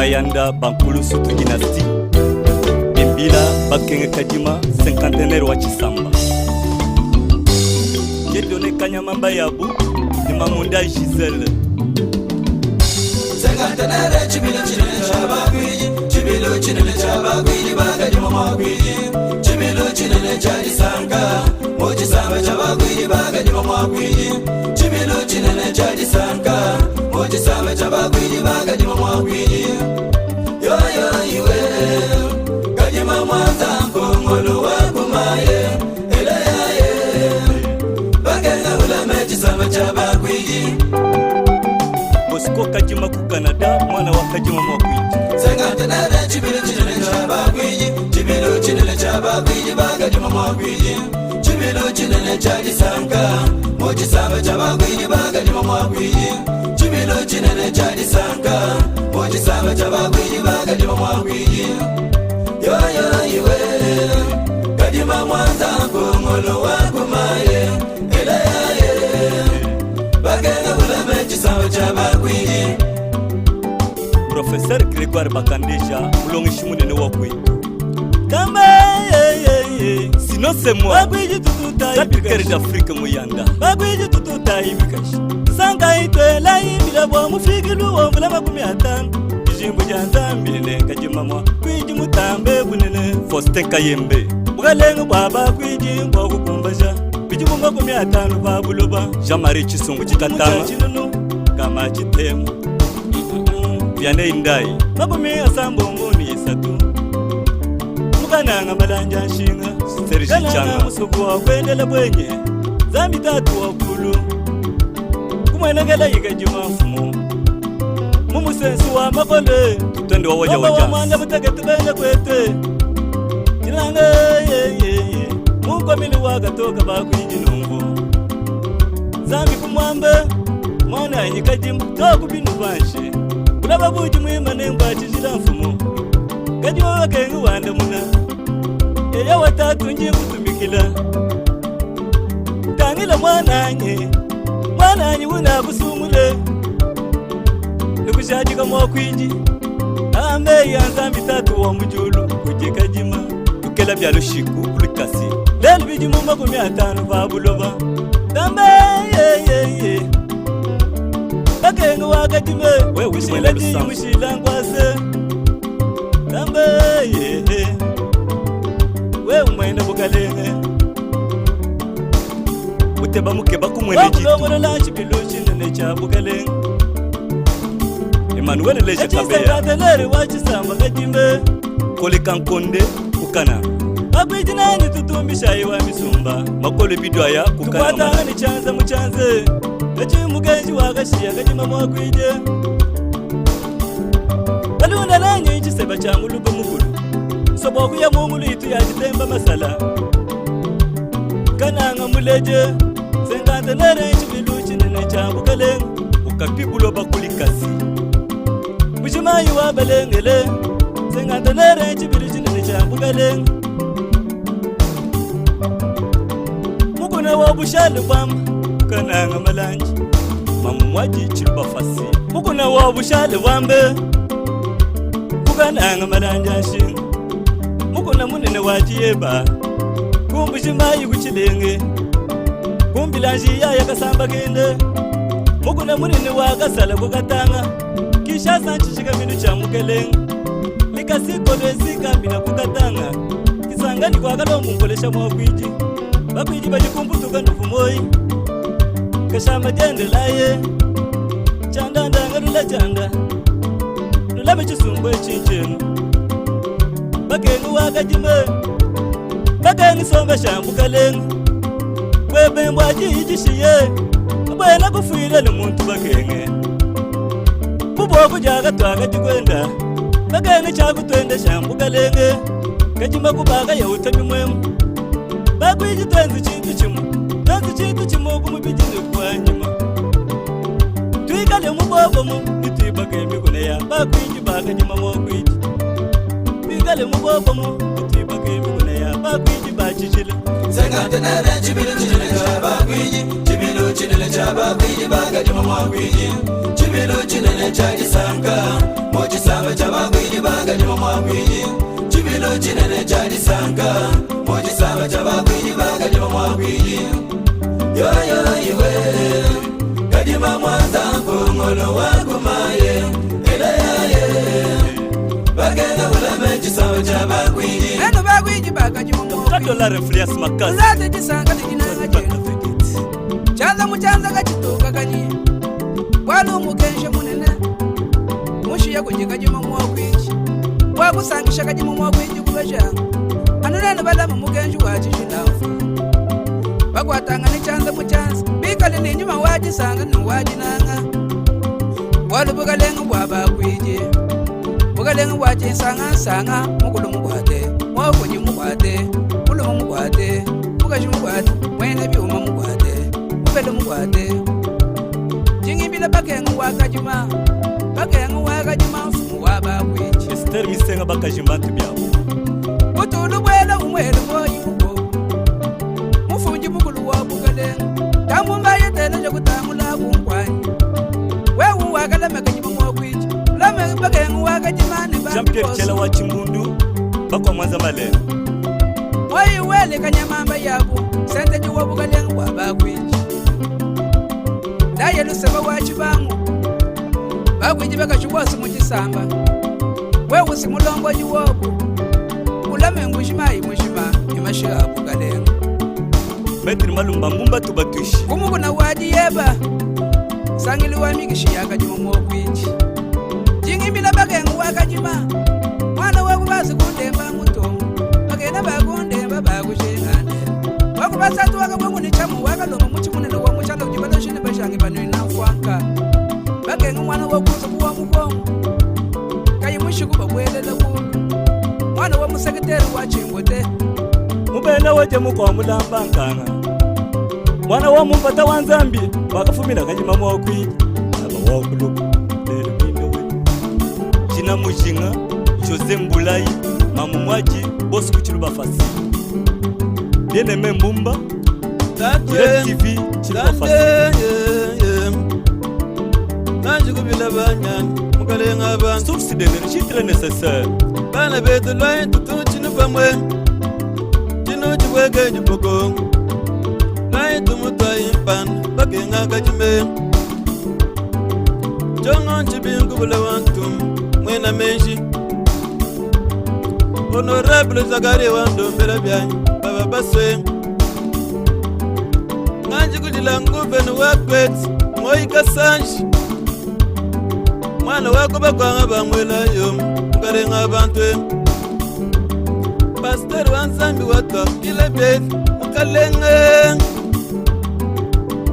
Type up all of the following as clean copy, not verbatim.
Bayanda Bankulusutu dynastie Bimbila Bakenge Kadima cinquantenaire wa Chisamba Dieudonné Kanyama Mbayabu ne Mamunda Gisèle. Cinquantenaire tshibilu tshinene tshia bakuidi, tshibilu tshinene tshia bakuidi bakadima muakuidi, tshibilu tshinene tshia disanka mu tshisamba tshia bakuidi bakadima muakuidi, tshibilu tshinene tshia disanka mu tshisamba tshia bakuidi bakadima muakuidi. Yoyo iwe kadima mwanza nkongolo wa kumaye elayaye bakenga ulame tshisamba tshia bakuidi. Bosco Kadima ku Canada, mwana wa Kadima muakuidi. Cinquantenaire tshibilu tshinene tshia bakuidi, tshibilu tshinene tshia bakuidi bakadima muakuidi, tshibilu tshinene tshia disanka mu tshisamba tshia bakuidi bakadima muakuidi, tshibilu tshinene tshia disanka mu tshisamba tshia bakuidi bakadima muakuidi. Yoyo iwe kadima mwanza nkongolo wa kumaye elayaye bakenga bulame tshisamba tshia bakuidi. Professeur Grégoire Bakandeja, mulongeshi munene wa kwetu. Kamba sinon c'est moi. Bakwiji tututa Sapikaire d'Afrique Muyanda. Bakwiji tututa ibikashi. Sanka itwela imbila bwa mufikilu wa mvula 50. Ijimbo dia Nzambi ne kajima mwa kwiji mutambe bunene. Faustin Kayembe. Bukalenge bwa bakwiji bwa kukumbaja. Bijibu 50 pa buloba. Jean-Marie Chisungu Chikatanga. Chinunu kama chitemu. Vianney Ndai. 83. Mukananga malanja nshinga. Serge Kananga Changa. musuku wa kwendela bwenye. Zambi tatu wa kulu. Kumwenekela yikajima mfumu. Mumusensu wa makole. Tutende wa waja Baba wa waja. mwanda mutakati bene kwete. Chilanga ye ye ye. Mukomili wakatoka bakwiji nungu. Zambi kumwambe. Mwana anyikajima toku binu banshi. Kulaba buji mwima nembwa chijila mfumu. Kajiwa wakengu wanda muna. Eya watatu nji kutumikila. Tangila mwananye. Mwananye wuna kusumule. Nikushajika mwakwiji. Ambe ya nzambi tatu wa mujulu kujikajima. Lukela bya lushiku kulukasi. Lelu bijimu 50 pa buloba. Tambe ye ye ye. Bakenga wakajime. Wewe uli Mushila mwene ji lusanzu. mushila ngwase. Tambe ye ye. Wewe mwene bukalenge. Muteba mukeba kumwene jitu. Wakulongolola tshibilu tshinene tshia bukalenge. Emmanuel Leje Kabeya. Echisenkatenere wa tshisamba kajime. Koleka Nkonde kukana. Bakwiji nani tutumbishayi wa misumba. Makolo bidwaya kukana. Tukwatanga ni chanza muchanze. Echi mugenji wakashiya kajima mwakwije. Balunda nanyi chiseba cha muluba mukulu. Nsobo kuya mungulu itu ya chitemba masala. Kananga muleje. Senkantenere chibilu chinene cha bukalenge. Ukapibulo bakulikasi. Mushimayi wa balengele. Senkantenere chibilu chinene cha bukalenge. Mukuna wa bushale bwamba. Kananga malanji. Mamumwaji chiluba fasi. Mukuna wa bushale bwambe. Kukananga malanja nshinga. Mukuna munene wa chiyeba. Kumbushimayi kuchilenge. Kumbilanji yaya kasamba kende. Mukuna munene wa kasala kukatanga. Kishasa nchishika minu cha mukelenge. Likasiko lwesika mina kukatanga. Kisangani kwa kalombo nkolesha mwakwiji. Bakwiji bajikumbutuka ndufu moi. Kashama jendelaye. Chanda ndanga lula chanda. Lulame chisumbu echinchenu. Bakengu wakajime. Bakengu somba shambukalenga. Bwebembwa jijishiye. Bwena kufwile ni muntu bakenge. Buboko jakatwaga jikwenda. Bakenge chakutwende shambukalenge. Kajima kubaga yauta bimwemu. Bakwiji twenzi chintu chimwe. Twenzi chintu chimwe kumubijini kwa nyuma. Twikale mubobomu nitwibaka emikono ya bakwiji bakajima mwakwiji. Twikale mubobomu nitwibaka emikono ya bakwiji bachichile. Cinquantenaire tshibilu tshinene tshia bakuidi, tshibilu tshinene tshia bakuidi bakadima muakuidi, tshibilu tshinene tshia disanka mu tshisamba tshia bakuidi. Tshibilu tshinene tshia disanka mu tshisamba tshia bakuidi bakadima muakuidi yoyo iwe kadima mwanza nkongolo wakumaye elayaye bakenga bulame tshisamba tshia bakuidi Beno bakwiji bakajima mwokwiji Kadola influence makasi. Ulate chisanga tikinanga chenu Chanza muchanza kachituka kanyi Bwana umukenshe munene Mushiya kujikajima mwokwiji Wakusangisha kajima mwokwiji kubasha Anunene balama mukenshi wachishilafu Bakwatanga ni chanza muchanza Bikale ni nyuma wachisanga ni wajinanga Bwalu bukalenga bwa bakwiji Bukalenga bwachisangasanga mukulu mukwate mwokuji mukwate mulumu mukwate mukashi mukwate mwene byuma mukwate mubele mukwate jingimbila bakenga wakajima bakenga wakajima mfumu wa bakwiji Esther Misenga bakajimba bantu byabo. butulu bwela umwele moyi mugo mufunji mukulu wa bukalenga tambumba yetele jokutangula kunkwani wewu wakalame kajima mwokwiji ulame bakenga wakajima ne Jean Pierre Chela wa Chimbundu bakwa mwanza malengo. Moyi wele kanyamamba yabo sente jiwa bukalenga bwa bakwiji ndaye luseba wa chibangu bakwiji bakachibwasi muchisamba wewe si mulongoji wobu ulame ngushima imushima imashika bukalenga Maître Malumba Mbumba tubatuishi. kumukuna wajiyeba sangili wa mikishi yakajima mwokwiji jingimbila bakenga wakajima mwana wakubasi kundemba mutongo bakena bakundemba bakushingande wakubasatu wakabwenguni chamu wakaloma muchimunene wa muchalo jibaloshini bashange banwina mfwanka bakenga mwana wakuza kuwa mukongo kayi mushiku babwelela kumbi mwana wa museketeri wa chimbote Mubena waje mukwa mulamba nkanga. Mwana wa mumpata wa Nzambi wakafumina kajima mwokwiji. Aba wakuluka lelo bindo we. Jina Mujinga Jose Mbulai Mamu Mwaji Boss Kuchiluba Fasi. Bien-aimé Mbumba Direct TV Chiluba Fasi. Nanjikubila banyani mukalenga bantu Source d'énergie très nécessaire. bana betu lwai tutu chinu pamwe chinu chibweke chipoko lwai tumutwai mpanda bakenga kachime chongo nchibingubula wantu mwena menshi honorable zakari wandombela byanyi baba baswe nganjikudila nguveni wakweti moyika sanji mwana wako bakwanga bamwelayo mukalenga abantu pasteur wa nzambi watwakile beti mukalenge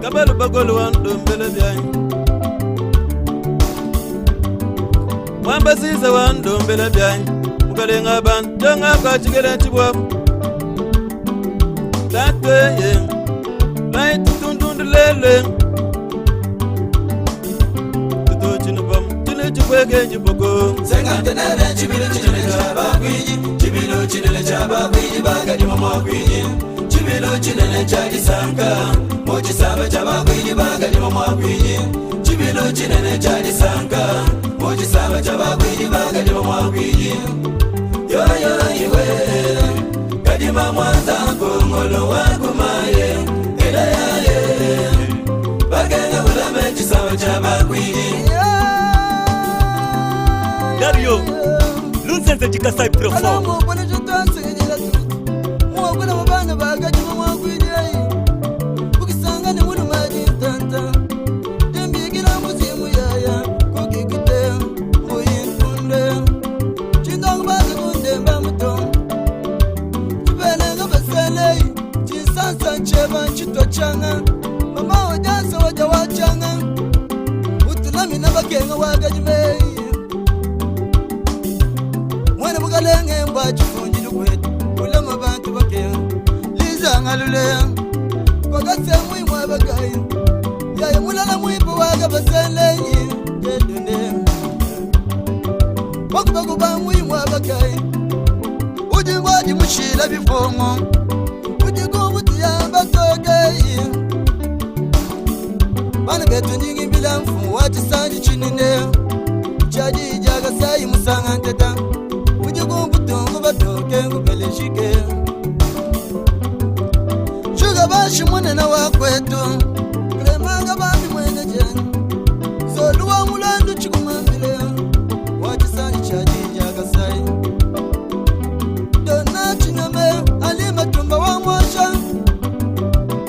kabalu bakolo wandombela byanyi mwambasiza wandombela byanyi mukalenga abantu jonga kwachikela chibwabu tatweye lai tutundundulele tutuchinupam chine chibweke chiboko Sengantenere chibilu chinene cha bakwiji chibilu chinene cha bakwiji bakadima mwakwiji chibilu chinene cha disanka mu chisamba cha bakwiji bakadima mwakwiji chibilu chinene cha disanka mu chisamba cha bakwiji bakadima mwakwiji yoyo iwe kadima mwanza nkongolo wakumaye elayaye bakenga bulame chisamba cha bakwiji Dario Lunzenze Chikasai Profond. mwakula mubana bakajima mwakwijai ukisangane mulu majintanta dimbikila muzimu yaya kukikite muyintunde chingangu bakakundemba muto chibelenga baselei chisansa ncheba nchitwa changa mama wajansa waja wachanga utulamina bakenga wakajimei mwana bukalenge mbwa chifunjili kwetu ulama bantu bakenga lizanga lule kwakasemwi mwabakayi yaye mulala mwipo wakabaselenyi jedunde wakubakuba mwi mwabakayi ujingwaji mushila bifongo ujikubutiyamba tokeyi bana betu nyingimbila mfumu wa chisanji chinene chajijakasayi musanga nteta ujikumbutungu batoke. Belgique Shuga bashi munene wa kwetu Clemanga bambi mwene jeni Zolu wa mulandu chikumambile Wa chisanji cha jinja kasai Dona chinyame alima tumba wa mwasha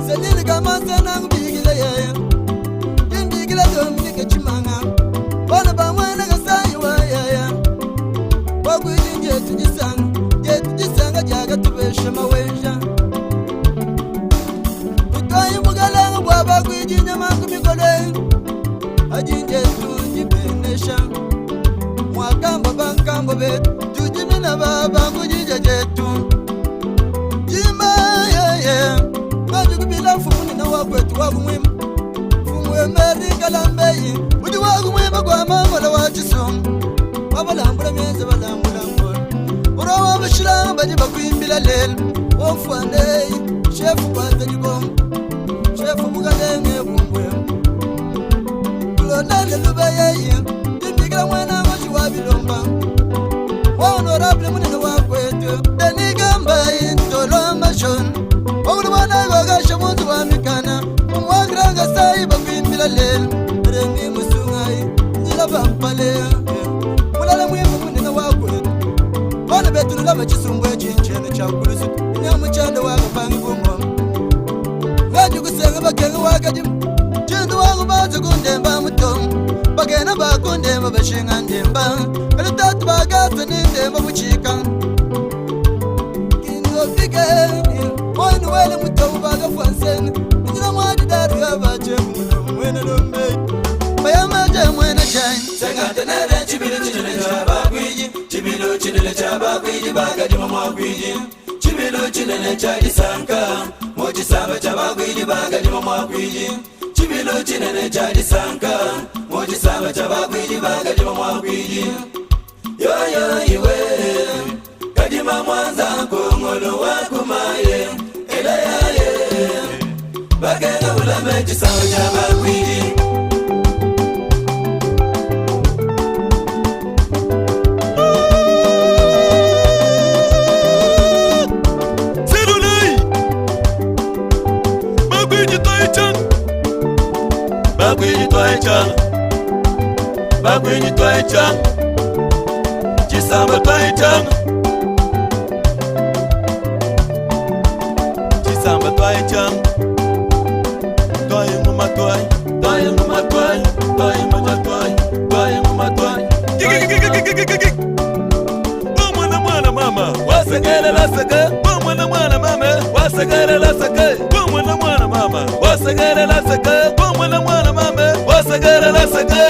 Selili kama sena ngubigile yeye Ndimbigile Dominike Chimanga Bana bamwene kasai wa yeye Wakwili tujisanga Jetujisanga jaga tubeshe mawenja Utwaye mugalanga bwaba kwijinya makumikole Ajinje tujipenesha Mwakamba bankambo betu Tujimina baba kujija jetu Jima yeye Ngajukubila mfumu nina wakwetu wakumwima Mfumu emerika lambeyi Udi wakumwima kwa mangola wa chisumu Wabalambula myeze balambula ngola Urawa bashilanga baji bakwimbila lelo Womfwanei shefu kwanza jikongo Shefu bukalenge bumbwe Kulonele lubeyeye Dimbikila mwana ngoshi wa bilomba Wa honorable munene wa kwetu Denigamba intolo mashon Wakulu mwana gogasha munzu wa mikana Umwakiranga sayi bakwimbila lelo Rengi musungai Njila bampale Mulala mwimu munene wa kwetu Bana betulula machisumbu echinchene chakulusu Nyamuchando wakapangi bungoma Ngajukusenga bakenga wakadimu Chindu wangu baza kundemba mutomu Bagena bakundemba bashinga ndemba Kalitatu bagasa nindemba buchika Kindofike Wanu wele mutomu bagafansene Njira mwadi daru yabache muno mwene lombe Bayamaje mwene chai Sengatenere chibilo chinene cha bakwiji Chibilo chinene cha bakwiji bagadima mwakwiji Chibilo chinene cha disanka Mochisamba cha bakwiji bagadima mwakwiji Chibilo chinene cha disanka Mochisamba cha bakwiji bagadima mwakwiji Yoyo iwe Kadima mwanza kongolo wakumaye Elayaye Bagenda ulame chisamba cha bakwiji Selulei Bakwiji twaichana Bakwiji twaichana Bakwiji twaichana Chisamba twaichana Chisamba twaichana Twai ngoma twai Twai ngoma twai Twai ngoma twai Twai ngoma twai Gigigigigigigigi Mwana mwana mama wasekelela seke mwana mwana mama wasekelela seke mwana mwana mama wasekelela seke mwana mwana mama wasekelela seke.